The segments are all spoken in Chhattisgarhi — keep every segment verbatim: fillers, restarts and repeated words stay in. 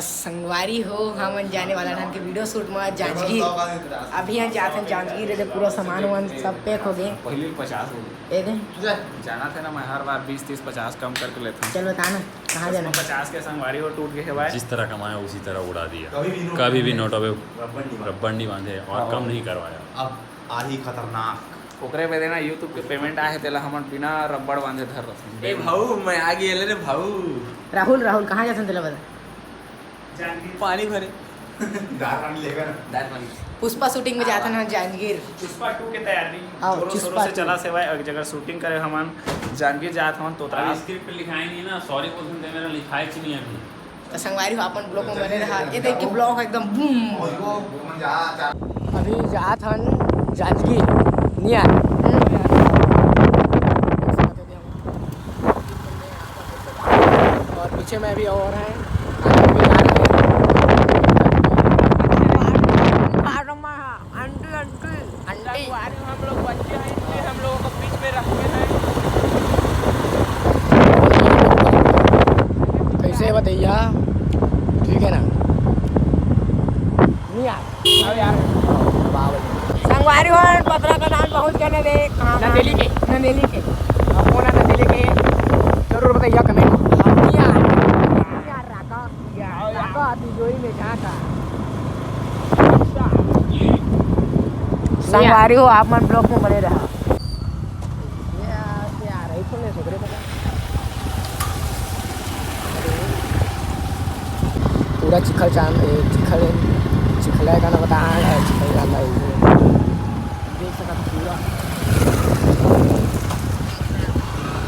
संगवारी हो, हमन जाने वाला हन के वीडियो शूट में जांजगीर। अभी हम जात हन जांजगीर, एदे पूरा सामान वामान सब पैक हो गए। पहले पचास हो गए। एदे जाना था ना, मैं हर बार बीस, तीस, पचास कम करके लेता हूँ। चल बता ना, कहाँ जाना? पचास के संगवारी हो टूट गए भाई। जिस तरह कमाया उसी तरह उड़ा दिया। कभी भी नोट कभी भी नहीं। नोट अबे रबड़ नहीं बांधा। रबड़ नहीं बांधे और हाँ। कम नहीं करवाया। अब आही खतरनाक। ओकरे बेदे ना YouTube के पेमेंट आहे, तेला हमन बिना रबड़ बांधे धर रखन। ए भाऊ, मैं आ गए ले रे भाऊ। राहुल, राहुल, कहाँ जाथन तेला बता? जांजगीर। पानी भरे। दार पानी लेगा ना? दार पानी। पुष्पा शूटिंग में जाथन ना जांजगीर। पुष्पा टू के तैयारी। आओ, जोरों शोरों पुष्पा से टू। चला सेवा, एक जगह शूटिंग करे हमन, जांजगीर जात हमन तोतरा। अभी स्क्रिप्ट लिखाए नहीं ना, सॉरी बोल सकते, मेरा लिखाए च नहीं अभी। तो संगवारी हो, अपन ब्लॉग में बने रहा। ये देख के ब्लॉग एकदम बूम। अभी जात हन जांजगीर, नहीं आए। और पीछे में भी और हैं। Aunty, aunty. हम लोग बच्चे हैं, इसलिए हम लोगों को बीच में रखते हैं। कैसे बतैया? ठीक है ना? नहीं यार, अब यार, बाबा। संगवारी हो, पतरा का धान पहुंच गए ना रे। कहाँ नंदेली के। नंदेली के। अब कौन है नंदेली के? जरूर बताइए कमेंट। नहीं यार, नहीं यार, राका। संगवारी हो, आप मन ब्लॉग में बने रहा। पूरा चिखल चांद, ए, चिखल, चिखल है गाना बता, हाँ, चिखल गाना है। देख सकत पूरा,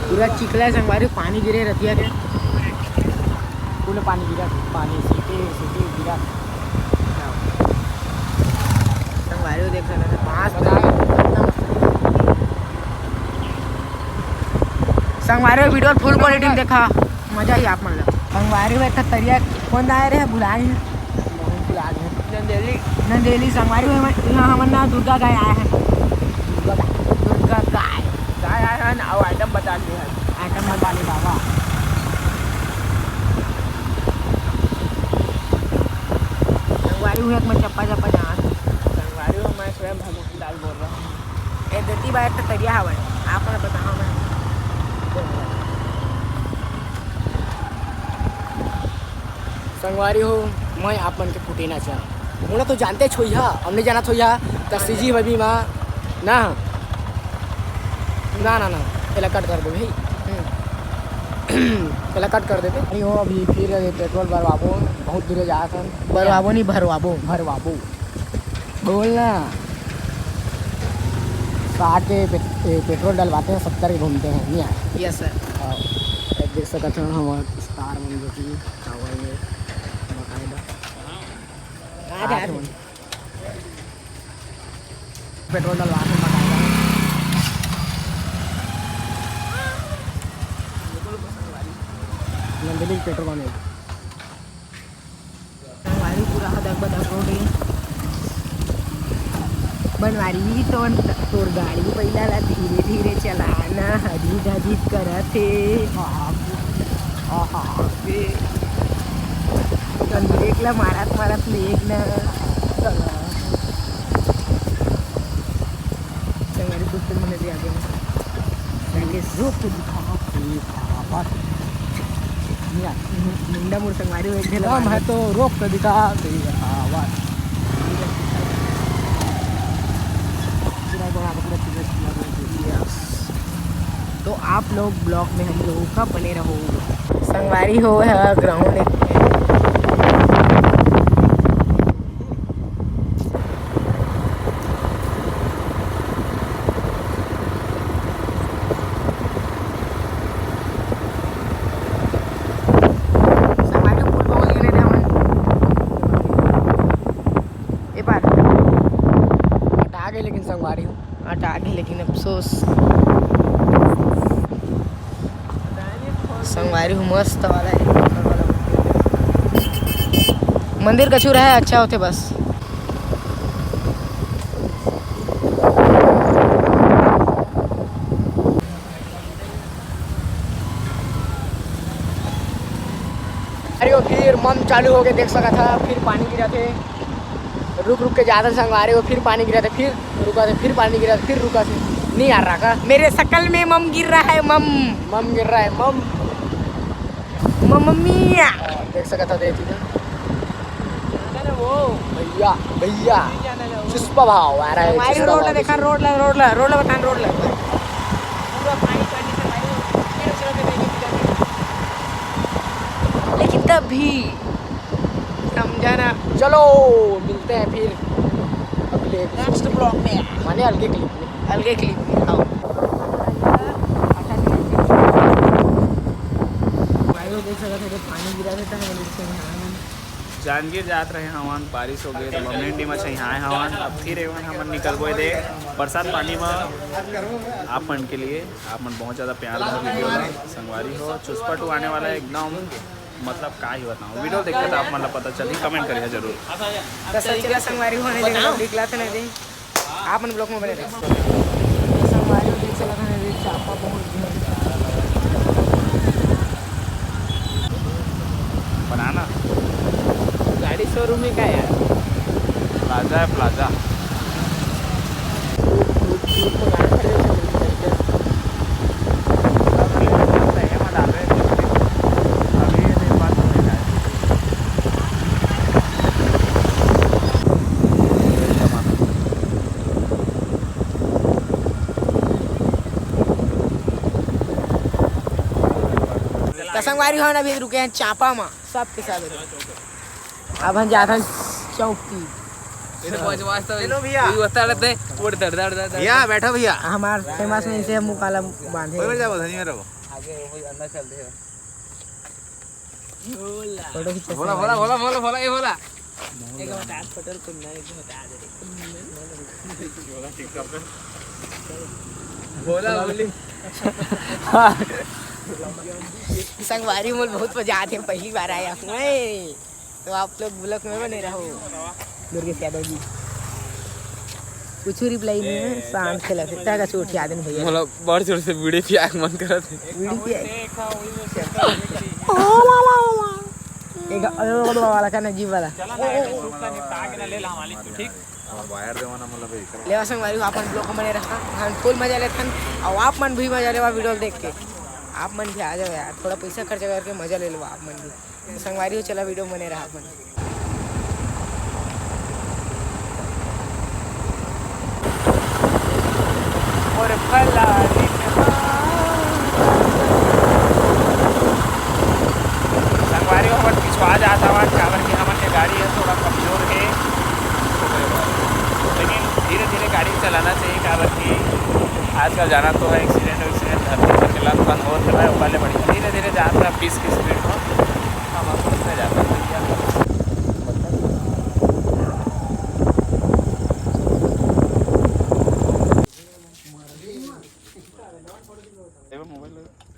पूरा चिखला है संगवारी, पानी गिरे रतिया के। फुल पानी गिरा, पानी सीटी सीटी गिरा। संगवारी हो, देख सकत हन, बांस बता। संगवारी हो, वीडियो फुल क्वालिटी में देखा, मजा ही आप मन ला। संगवारी हो, एक ठा तरिया कौन आए रहे, भुला गए। नंदेली। नंदेली संगवारी हो, यहाँ हमन ना दुर्गा गाय आए हैं। दुर्गा गाय। दुर्गा गाय। गाय आए हैं ना, आइटम बता दिए हैं। आइटम बता दे बाबा। संगवारी हो, एक मैं चप्पा चप्पा जात। संगवारी हो, मैं स्वयं भगवान लाल बोल रहा हूँ। ए, देती बात तो तरिया हवय, आप मन बताओ मैं। संगवारी हो, मैं आप मन के कुटेना चाह, मोला तो जानते छोइहा, हमने जाना छोइहा, त सीजी हबी मा ना, ना, ना, ना, एला कट कर दे भाई। हम्म। एला कट कर देबे। नहीं हो, अभी फिर पेट्रोल भरवाबो, बहुत दूर जात हन। भरवाबो नहीं, भरवाबो। भरवाबो। बोल ना। साठ के पे-, ए, पेट्रोल डलवाते हैं, सत्तर के घूमते हैं, नहीं आए। Yes sir. हाँ। एक देख सकत हन, हमारे स्टार मन जो कि टावर में बकायदा। आ जा, आ जा। पेट्रोल डलवा के बकायदा। नंदिनी पेट्रोल पंप है। संगवारी पूरा हदक बदक हो गई। बनवारी तो तोर गाड़ी पहिला ला धीरे धीरे चलाना, हजी धजी करत हे। हाँ, हाँ, हाँ। तन ब्रेक ला मारत मारत लेग ना। संगवारी कुछ तो मैंने दिया गया। ताकि रुक दिखा, दिखा, बस। नहीं आ। मुंडा मुड़ संगवारी हो, एक ढेला दम मार है दे। तो रोक के दिखा, दिखा, बस। पूरा बना के पूरा पूरा पूरा पूरा। यस। तो आप लोग ब्लॉग में हम लोगों का बने रहो। संगवारी हो है ग्राउंड एक। संगवारी हो, पुल बहुत लेने थे हमन। ए बार। हटा गए लेकिन संगवारी हो। हटा गए लेकिन अफसोस। संगवारी हो, मस्त वाला है, ऊपर वाला मंदिर। मंदिर कछु रहे, अच्छा होते बस। अरे वो फिर हम चालू हो गए, देख सकत हा, फिर पानी गिरत हे। रुक रुक के जात हे संगवारी हो, फिर पानी गिरत हे, फिर रुकत हे, फिर पानी गिरत हे, फिर रुकत हे। नहीं आ रहा का? मेरे शकल में मम गिर रहा है, मम। मम गिर रहा है, मम। मम्मा मिया। देख सकत हा, देख सकत हा। भैया, भैया, चुस्पा भाव आ रहा है, भाई, चुस्पा रोड भाव ला देखा, देखिए। रोड ला, रोड ला, रोड ला बतान, रोड ला। पूरा पानी, पानी से भाई, तेरे चलो के भाई, लेकिन तब भी समझा ना। चलो, मिलते हैं फिर अगले episode नेक्स्ट में। ब्लॉग में। माने अलगे क्लिप में। अलगे क्लिप में, हाँ। भाई, वो देख सकत हा, पानी गिरा रहता है, जांजगीर जात रहे हवन, बारिश हो गई, तो बमनेंडी में छइहाए हवन। अब फिर एवन हमन निकलबो दे बरसात पानी में आप मन के लिए। आप मन बहुत ज़्यादा प्यार दो वीडियो ला, संगवारी हो। चुस्पा टू आने वाला है एकदम, मतलब का ही बताऊँ, वीडियो देखे तो आप मन ला पता चली, कमेंट करिए जरूर। तो सच्ची ला संगवारी हो, नहीं देखा, निकला था नहीं दे। आप मन ब्लॉग में बने रहे। संगवारी हो, देख सकत हन, ये चापा बहुत बनाना। गाड़ी शोरूम है का यार? प्लाजा है, प्लाजा। तो संगवारी हो ना, अभी रुके हैं चापा में, सबके सब। अब हम जात हन चौकी। ये तो पहुंच वास्तव चलो भैया। ये बता रहे थे, वो डर, डर, डर, डर। भैया, बैठो भैया। हमार फेमस में इसे मुँह काला बांधे। कोई बैठ जाओ, धनी में रहो। आगे वो अंदर चलते हैं। फोटो खींचो। बोला, बोला, बोला, बोला, बोला, ये बोला। एक बता, फोटो तुम ना, एक बता दे। बोला, बोली। संगवारी मोल बहुत मजा आते हैं, पहली बार आया हूँ मैं। तो आप लोग ब्लॉग में बने रहो। दुर्गेश यादव जी, कुछ रिप्लाई नहीं है, शांत खेला थे। तगा चोट याद नहीं भैया। मतलब बड़ जोर से बीड़ी पिया के मन करत है। बीड़ी पिया। एक वाला का ना, जीव वाला। ठीक। वायर देवा ना, मतलब, लेवा संगवारी हो, आप मन ब्लॉग में बने रहा, हम फुल मजा लेथन, और आप मन भी मजा लेवा वीडियो देख के। आप मन भी आ जाओ यार, थोड़ा पैसा खर्चा करके मजा ले लो आप मन भी। तो संगवारी हो, चला वीडियो में बने रहा आप मन। और फलाने के बाद संगवारी हो, हमन पिछुआ जात हवन, काबर कि हमन के गाड़ी है थोड़ा कमजोर है, लेकिन धीरे धीरे गाड़ी चलाना चाहिए, काबर कि आजकल जाना तो है, एक्सीडेंट वैक्सीडेंट धरती पर के लंग फंग होत है भाई, ओकर ले बढ़िया धीरे धीरे जात रहा बीस की स्पीड में, हम अपन से जाता भैया।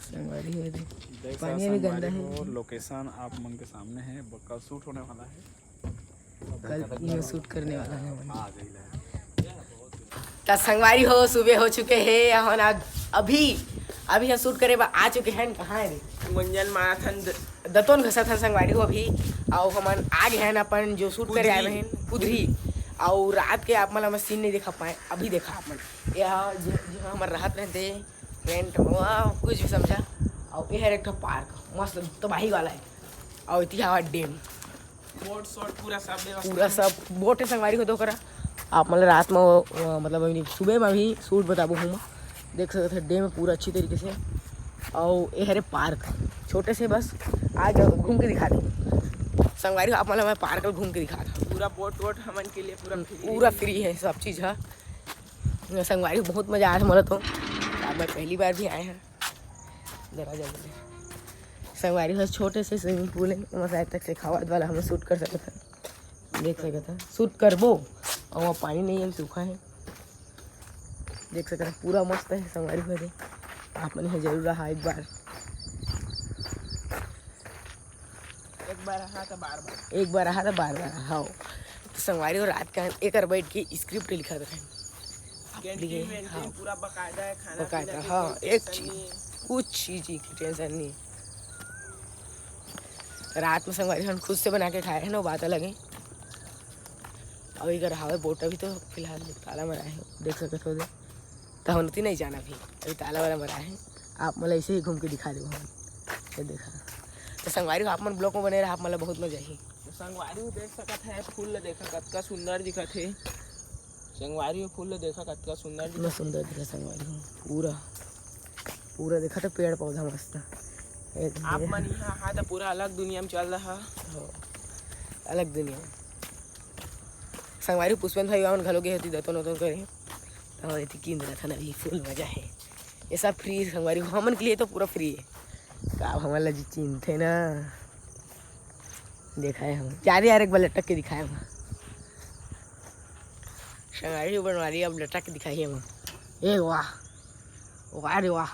संगवारी हो रे। देख पानी अभी गंदा है। लोकेशन आप मन के सामने है, कल शूट होने वाला है। कल इहाँ शूट करने वाला है हमन। त संगवारी हो, सुबह हो चुके हे, हमन आज अभी, अभी हम शूट करे बर आ चुके हैं। कहाँ है रे? मंजन मारत हन द- दतोन घसत हन संगवारी हो अभी। अउ हमन आ गए हैं अपन जो शूट करे आए हैं कुदरी। अउ रात के आप मन सीन नहीं दिखा पाए, अभी देखा आप मन। यह जो, जो हमर रहत रहते टेंट, वाह, कुछ भी समझा। अउ ये है एक ठो पार्क, मस्त तबाही वाला है। अउ इतिहा डैम। बोट शॉट पूरा सब व्यवस्था पूरा है। सब बोट है संगवारी हो तो करा। आप मतलब रात में वो, वो, मतलब अभी सुबह में भी शूट बताबो हूँ मैं। देख सकते हैं डैम है पूरा अच्छी तरीके से। और ये हरे पार्क छोटे से, बस आ जाओ तो घूम के दिखा दे संगवारी हो। आप मतलब मैं पार्क में घूम के दिखा था। पूरा बोट वोट हमन के लिए पूरा फ्री पूरा है। फ्री है सब चीज़ है। संगवारी हो बहुत मज़ा आया था मोला तो। अब मैं पहली बार भी आए हैं। जरा जल्दी। संगवारी हो छोटे से स्विमिंग पूल है, ओमा शायद तक सिखावत वाला हम शूट कर सकत हन, देख सकत हन, शूट करबो। और वहाँ पानी नहीं है, सूखा है, देख सकत हन, पूरा मस्त है संगवारी हो रे। आप मन यहाँ जरूर रहा एक बार। एक बार रहा तो बार बार। एक बार रहा तो बार बार, हाँ। तो संगवारी हो रात का एकर बैठ के स्क्रिप्ट लिखा था। कैंटीन वैंटीन हाँ। पूरा बकायदा है, खाना बकायदा, पीना की हाँ, कोई एक टेंशन चीज, नहीं है। कुछ चीज की टेंशन नहीं। रात में संगवारी हमन खुद से बना के खाए हे ना, वो बात अलग हे। अउ इधर हावे बोट, अभी तो फिलहाल ताला मरा हे, देख सकत हो दे। तो हम ओती नहीं जाना अभी, अभी ताला वाला मरा हे। आप मन ला ऐसे ही घूम के दिखा देबो हम। ये देखा। तो संगवारी हो, आप मन vlog में बने रहा, आप मन ला बहुत मजा आही। तो संगवारी हो देख सकत हे, फूल ला देखा कतका सुंदर दिखत हे। संगवारी हो फूल ला देखा कतका सुंदर इतना दिखत हे। सुंदर दिखा संगवारी हो, पूरा, पूरा देखा तो पेड़ पौधा मस्त। एक आप मन यहाँ हा तो पूरा अलग दुनिया में चल रहा। हो, अलग दुनिया में। संगवारी पुष्पेंद्र भाई हमन घलो गे होती दतन उतन करे। तो एती कीन रहा था ना, ये फूल मजा हे। ये सब free संगवारी हो, हमन के लिए तो पूरा free हे। का हमन ला जी चिंथे ना। देखा हे हम। जा रे यार, एक बार लटक के दिखाए हम। संगवारी हो बनवारी अब लटक के दिखाई हम। ए वाह। वाह रे वाह।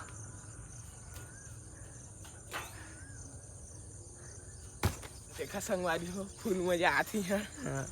देखा संगवारी हो, फूल मजा आती है। हाँ।